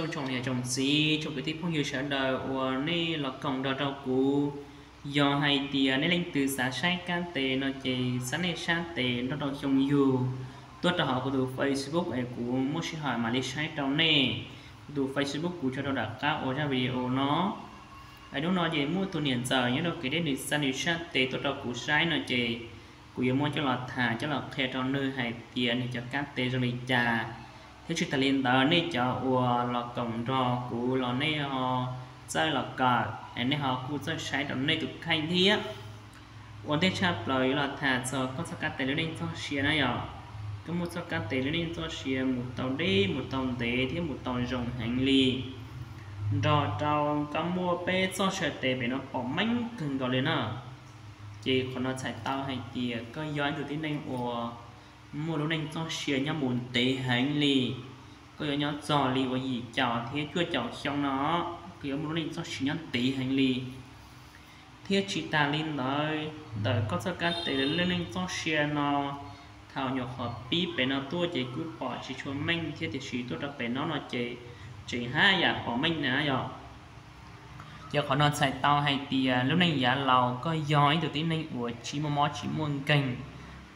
Tsoom niam tsoom txiv tsoom kwv tij phooj ywg sawv daws uas nej los koom nrog rau kuv, yog hais tias nej leej twg xav saib kab tes no ces xa nej sab tes nrog rau xyoo yug tuaj rau hauv kuv tus Facebook es kuv muaj sij hawm mam li saib rau nej. Kuv tus Facebook kuv tso rau nram qab ua zaj video no. Es hnub no ces muaj tus niam ntxawm nyob rau kev deb nws xa nws sab tes tuaj rau kuv saib no ces kuv yuav muab coj los tham coj los qhia rau nws hais tias nws cov kab tes zoo li cas. Thiab tsis tas li ntawd nej cov uas los koom nrog kuv los nej ho txawj los kawm es nej ho kuj txawj saib rau nej tus kheej thiab. Ua ntej tshaj plaws yuav los tham txog koj txoj kab tes lub neej txoj sia na yom. Koj muaj txoj kab tes lub neej txoj sia mus tau deb mus tau ntev thiab mus tau zoo heev li, nrog rau koj muaj peb txoj saw tes pem no pom meej kawg nkaus li na. Ces qhov no txhais tau hais tias koj yog ib tug tib neeg uas muaj lub neej txoj sia nyob mus ntev heev li. Koj yuav nyob txog li uas yim caum thiab cuaj caum xyoo no, koj yuav muaj lub neej txoj sia nyob ntev heev li. Thiab tsis tas li ntawd, ntawm koj txoj kab tes lub neej txoj sia no, thaum nyuam qhuav pib pem no tuaj ces kuj pom tsis tshua meej thiab, tiam sis tuaj rau pem no no ces tseem haj yam pom meej na yom. Ces qhov no txhais tau hais tias lub neej yav laus koj yog ib tug tib neeg uas tsis muaj mob tsis muaj nkeeg,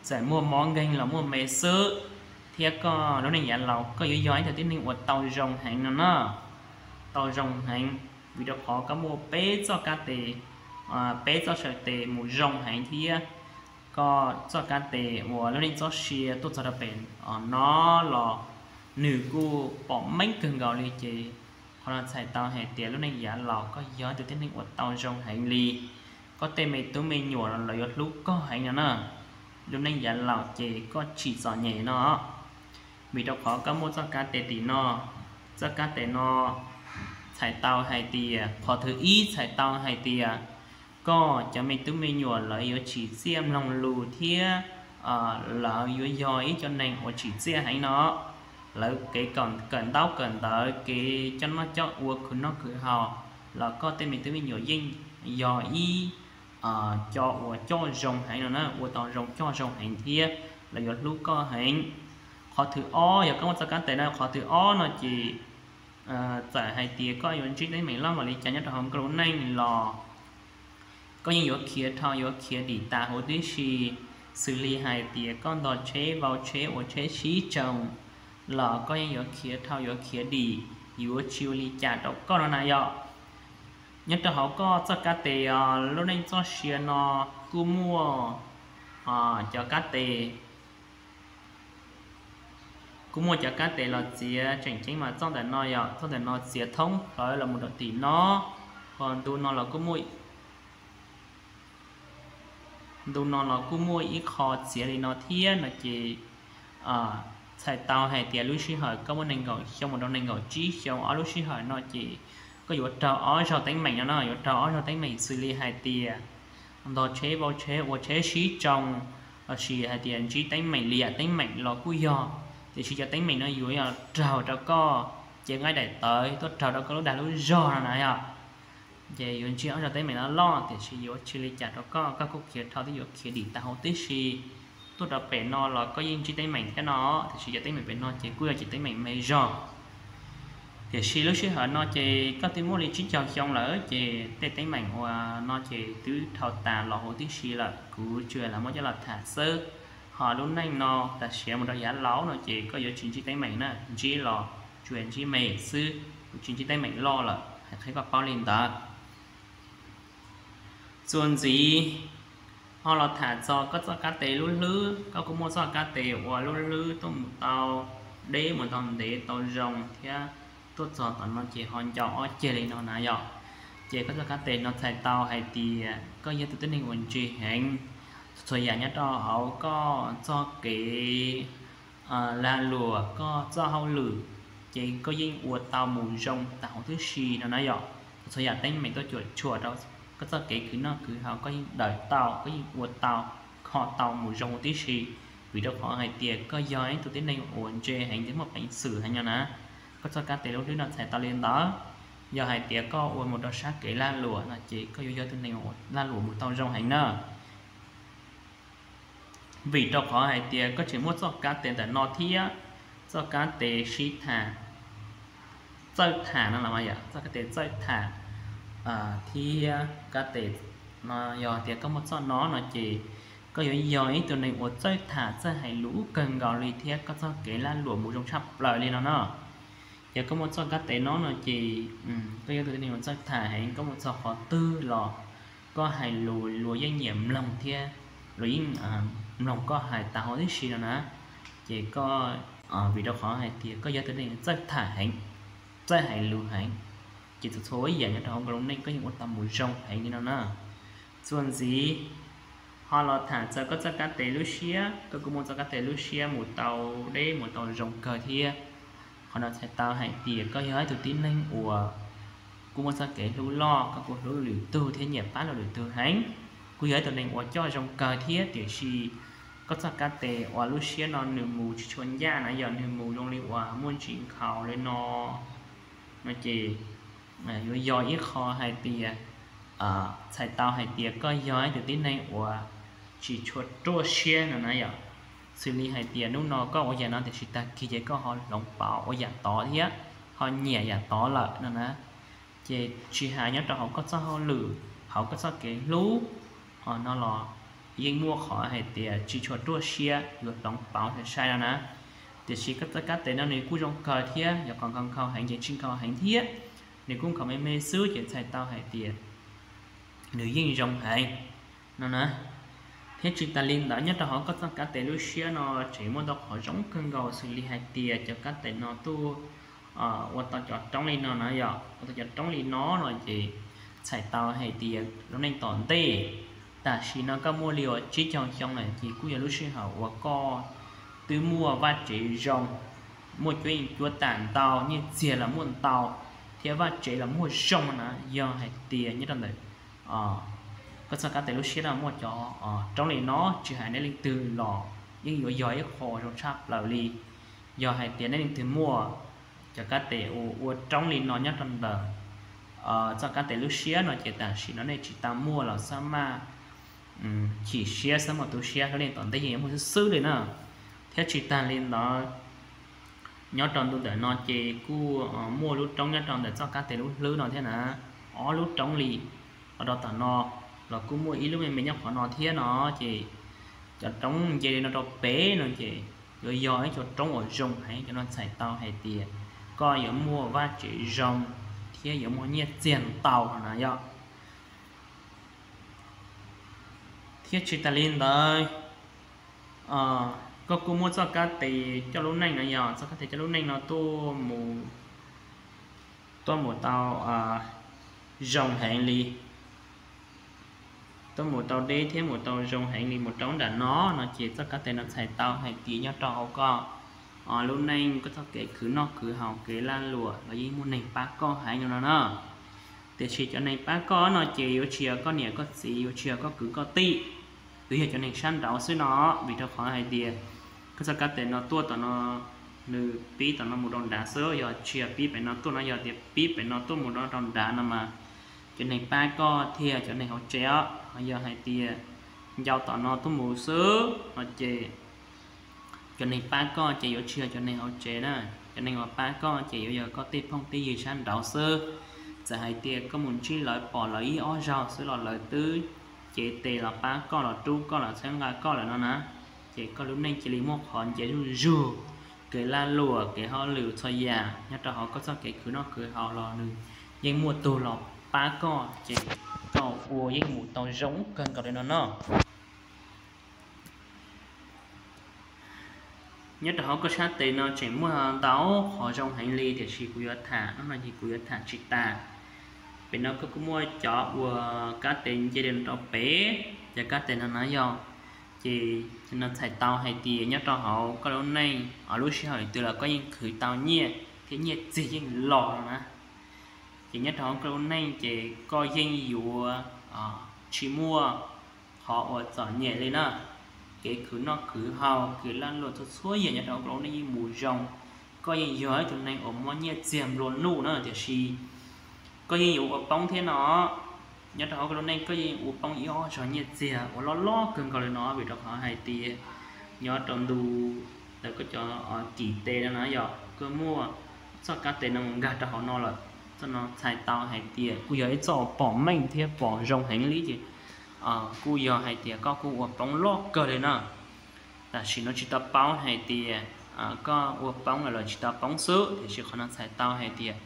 txawm muaj mob nkeeg los muaj me xwb, thiab koj lub neej yav laus koj yuav yog ib tug tib neeg uas tau zoo heev no na. Tau zoo heev, vim rau qhov koj muaj peb txoj kab tes, peb txoj saw tes mus zoo heev thiab koj txoj kab tes uas lub neej txoj sia tuaj txog rau pem no los nws kuj pom meej kawg nkaus li. Ces qhov no txhais tau hais tias lub neej yav laus koj yog ib tug tib neeg uas tau zoo heev li. Koj tej me tub me nyuam los lawv yuav hlub koj heev no na. Lub neej yav laus ces koj tsis txom nyem no, vim rau qhov koj muaj txoj kab tes tim no. Txoj kab tes no txhais tau hais tias, qhov thib ib txhais tau hais tias koj cov me tub me nyuam lawv yuav tsim txiaj mloog lus thiab lawv yuav yog ib co neeg uas tsim txiaj heev no. Lawv kev kawm ntaub kawm ntawv, kev coj noj coj ua, khwv noj khwv haus los koj tej me tub me nyuam yeej yog ib co uas coj zoo heev no na, ua tau zoo coj zoo heev thiab lawv yuav hlub koj heev. Qhov thib ob, yog koj muaj txoj kab tes no, qhov thib ob no ces txawm hais tias koj yuav ntsib teeb meem loj npaum li cas nyob rau hauv koj lub neej los koj yeej yuav khiav dhau yuav khiav dim tas huv tib si. Xws li hais tias koj ntog tsheb vau tsheb ua tsheb sib tsoo los koj yeej yuav khiav dhau yuav khiav dim, yuav tsis ua li cas rau koj no na yom. Nyob rau hauv koj txoj kab tes lub neej txoj sia no kuj muaj cov kab tes, kuj muaj cov kab tes los txiav tseem ceeb mas txoj ntawm no yom, txoj ntawm no txiav thoob plawv los mus rau tim no, ho ntu no los kuj muaj ntu no los kuj muaj ib qho txiav li no thiab no ces txhais tau hais tias lub sij hawm koj muaj nees nkaum xyoo mus rau nees nkaum tsib xyoo ob lub sij hawm no ces koj yuav raug ob zaug teeb meem no no, yuav raug ob zaug teeb meem xws li hais tias ntog tsheb vau tsheb ua tsheb sib tsoo, los sis hais tias ntsib teeb meem liam teeb meem los kuj yog, tiam sis cov teeb meem no yuav yog raug rau koj cev nqaij daim tawv tuaj raug rau koj lub dag lub zog no na yom. Ces yuav ntsib ob zaug teeb meem no loj tiam sis yuav tsis li cas rau koj, koj kuj khiav dhau thiab yuav khiav dim tas huv tib si. Tuaj rau pem no los koj yeej ntsib teeb meem thiab no, tiam sis cov teeb meem pem no ces kuj yog cov teeb meem me zog. Tiam sis lub sij hawm no ces koj twb muaj li tsib caug xyoo lawm ces tej teeb meem uas no ces twb dhau tas los huv tib si lawm, kuv tsuas lam muab coj los tham xwb. Ho lub neej no tam sim mus rau yav laus no ces koj yuav tsis ntsib teeb meem na, ntsib los tsuas ntsib me xwb, kuv tsis ntsib teeb meem loj lawm, hais qhia koj paub li ntawd. Txuas ntxiv ho los tham txog koj txoj kab tes lub hlwb, koj kuj muaj txoj kab tes uas lub hlwb tuaj mus tau deb mus tau ntev tau zoo thiab tuaj txog tom no ces ho ncau ob ceg li no na yom. Ces koj txoj kab tes no txhais tau hais tias koj yog tus tib neeg uas ntse heev, txhua yam nyob rau hauv koj txoj kev lag luam, koj txoj hauj lwm, ces koj yeej ua tau mus zoo tas huv tib si no na yom. Txhua yam teeb meem tuaj cuam tshuam rau koj txoj kev khwv noj khwv haus koj yeej daws tau, koj yeej ua tau, kho tau mus zoo huv tib si, vim rau qhov hais tias koj yog ib tug tib neeg uas ntse heev thiab muaj peev xwm heev no na. Koj txoj kab tes lub hlwb no txhais tau li ntawd. Yog hais tias koj ua mus rau sab kev lag luam no ces koj yuav yog tus neeg uas lag luam mus tau zoo heev na. Vim rau qhov hais tias koj tseem muaj txoj kab tes ntawm no thiab, txoj kab tes sib tham, txawj tham no los mas yog txoj kab tes txawj tham thiab kab tes no, yog tias koj muaj txoj no no ces koj yuav yog ib tug neeg uas txawj tham txawj hais lus kawg nkaus li thiab koj txoj kev lag luam mus zoo tshaj plaws li no no. Yog koj muaj txoj kab tes no no ces koj yog tus neeg uas txawj tham heev, koj mus txog qhov twg los koj hais lus luag yeej nyiam mloog thiab luag yeej mloog koj hais tas huv tib si no na. Ces koj, vim rau qhov hais tias koj yog tus neeg txawj tham heev, txawj hais lus heev, ces txhua txhua yam nyob rau hauv koj lub neej koj yeej ua tau mus zoo heev li no na. Txuas ntxiv ho los tham txog koj txoj kab tes lub siab, koj kuj muaj txoj kab tes lub siab mus tau deb mus tau zoo kawg thiab. Qhov no txhais tau hais tias koj yog ib tug tib neeg uas kuj muaj txoj kev hlub loj, koj kuj hlub lwm tus thiab nyiam pab lwm tus heev, kuj yog ib tug neeg uas coj zoo kawg thiab. Tiam sis koj txoj kab tes uas lub siab no nws mus tsis tshua ncaj na, yog nws mus zoo li uas muaj ntsis nkhaus li no no ces yuav yog ib qho hais tias txhais tau hais tias koj yog ib tug tib neeg uas tsis tshua ruaj siab no na yom. Xws li hais tias hnub no koj ua yam no tiam sis tag kis ces koj ho hloov pauv ua yam tod thiab ho nyiam yam tod lawm no na. Ces tsis hais nyob rau hauv koj txoj hauj lwm, hauv koj txoj kev hlub no los yeej muaj qhov hais tias tsis tshua ruaj siab yuav hloov pauv sai sai no na. Tiam sis koj txoj kab tes no nws kuj zoo kawg thiab, yog qhov nkhaus nkhaus heev ces tsis nkhaus heev thiab, nws kuj nkhaus me me xwb ces txhais tau hais tias nws yeej zoo heev no na. Thiab tsis tas li ntawd nyob rau hauv koj txoj kab tes lub siab no tseem muaj ntau qhov zoo kawg nkaus xws li hais tias cov kab tes no tuaj ua tau cov roob li no na yom, ua tau cov roob li no no ces txhais tau hais tias lub neej tom ntej tam sim no koj muaj li uas tsib caug xyoo lawm ces kuj yog lub sij hawm uas koj twb muaj vaj tsev zoo, muaj cuab yeej cuab tam ntau, nyiaj txiag los muaj ntau, thiab vaj tsev los muaj zoo na. Yog hais tias nyob rau ntawm koj txoj kab tes lub siab no muaj cov roob li no, tsis hais nej leej twg los yeej yuav yog ib qho zoo tshaj plaws li. Yog hais tias nej leej twg muaj cov kab tes uas ua roob li no nyob rau ntawm txoj kab tes lub siab no ces tam sim no nej tsis tau muaj los xab maj chim siab xab maj tu siab, lub neej tom ntej yeej yuav muaj xwb xwb li na. Thiab tsis tas li ntawd, nyob rau ntu ntawm no ces kuj muaj lub roob nyob rau ntawm txoj kab tes lub hlwb no thiab na, ob lub roob li. Los rau tom no los kuj muaj ib lub me me nyob qhov no thiab no, ces cov roob nce li no rau pem no ces yuav yog ib co roob uas zoo heev, cov no txhais tau hais tias koj yuav muaj vaj tsev zoo thiab yuav muaj nyiaj txiag ntau no na yom. Thiab tsis tas li ntawd, koj kuj muaj txoj kab tes coj lub neej no, yog txoj kab tes coj lub neej no tuaj mus, tuaj mus tau zoo heev li, tuaj mus tau deb thiab mus tau zoo heev li mus rau nram no no ces txoj kab tes no txhais tau hais tias nyob rau hauv koj lub neej, koj txoj kev khwv noj khwv haus, kev lag luam los yeej muaj neeg pab koj heev no no na. Tiam sis cov neeg pab koj no ces yuav tsis yog koj niam koj txiv, yuav tsis yog koj kwv koj tij, yuav yog cov neeg sab nraud xwb no. Vim rau qhov hais tias koj txoj kab tes no tuaj tom no, nws pib tom no mus rau nrad xwb, yog tsis yog pib pem no tuaj no, yog tias pib pem no tuaj mus rau nrad no mas cov neeg pab koj thiaj cov neeg hauv tsev os. Yog hais tias ncau tom no tuaj mus xwb no ces cov neeg pab koj ces yuav tsis yog cov neeg hauv tsev na. Cov neeg uas pab koj ces yuav yog koj tej phooj tej ywg sab nraud xwb. Txawm hais tias koj mus ntsib lawv pom lawv ib ob zaug xwb los lawv twb cev tes los pab koj, los rub koj, los txhawb nqa koj lawm no na. Ces koj lub neej cia li muaj qhov nce zuj zus, kev lag luam, kev hauj lwm, txhua yam nyob rau hauv koj txoj kev khwv noj khwv haus los nws yeej muaj tus los pab koj, ces koj ua yeej mus tau zoo kawg nkaus li no no. Nyob rau hauv koj sab tes no tseem muaj ntau qhov zoo heev li, tiam sis kuv yuav tham, hnub no ces kuv yuav tham tsis tas. Pem no koj kuj muaj cov uas kab tes nce li no rau pem, cov kab tes no na yog, ces no txhais tau hais tias nyob rau hauv koj lub neej, lub sij hawm twg los koj yeej khwv tau nyiaj thiab nyiaj txiag yeej los no na. Ces nyob rau hauv koj lub neej ces koj yeej yuav tsis muaj qhov uas txom nyem li na. Kev khwv noj khwv haus, kev lag luam, txhua txhua yam nyob rau hauv koj lub neej yeej mus zoo. Koj yeej yog ib tug neeg uas muaj nyiaj txiag nplua nuj na, tiam sis koj yeej yuav ua poob thiab no. Nyob rau hauv koj lub neej koj yeej ua poob ib ob zog nyiaj txiag uas loj loj kawg nkaus li no, vim rau qhov hais tias nyob rau ntu ntawm koj cov kis tes no na yog koj muaj txoj kab tes no mus nkag rau hauv no lawm, txoj no txhais tau hais tias kuj yog ib txoj pom meej thiab pom zoo heev li ces kuj yog hais tias koj kuj ua poob loj kawg li na. Tam sim no tsis tau paub hais tias koj ua poob los tsis tau poob xwb, tiam sis qhov no txhais tau hais tias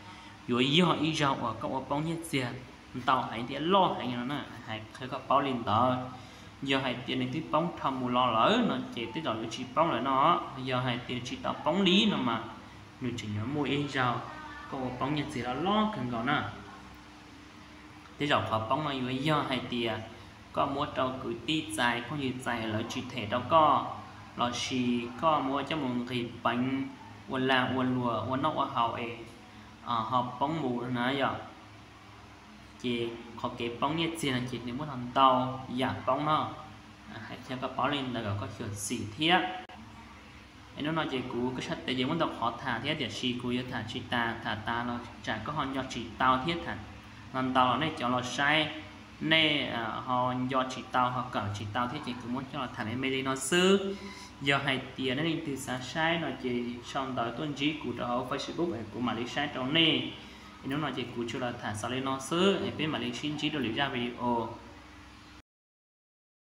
yuav yog ib zaug uas koj ua poob nyiaj txiag ntau heev thiab loj heev no na, hais qhia koj paub li ntawd. Yog hais tias nws twb poob dhau mus los lawm no ces tej zaum yuav tsis poob lawm no. Yog hais tias tsis tau poob li no mas nws tseem yuav muaj ib zaug koj ua poob nyiaj txiag loj loj kawg nkaus na. Tej zaum qhov poob no yuav yog hais tias koj muab rau kwv tij txais phooj ywg txais lawv tsis them rau koj, lossis koj muab coj mus nqis peev ua lag ua luam ua noj ua haus es ho poob mus na yom. Ces qhov kev poob nyiaj txiag no ces nws muaj ntau yam poob no, hais qhia koj paub li ntawd kom koj xyuam xim thiab. Es hnub no ces kuv kuj sab tes ces muab ntau qhov tham thiab, tiam sis kuv yuav tham tsis tas, tham tas los tsam koj ho nco tsis tau thiab, tham los ntau los nej cov los saib nej ho nco tsis tau ho kawm tsis tau thiab, ces kuv muab coj los tham me me li no xwb. Yog hais tias nej leej twg xav saib no ces sau ntawv tuaj ntsib kuv rau hauv Facebook es kuv mam li saib rau nej. Es hnub no ces kuv tsuas los tham xaus li no xwb es peb mam li sib ntsib dua lwm zaj video.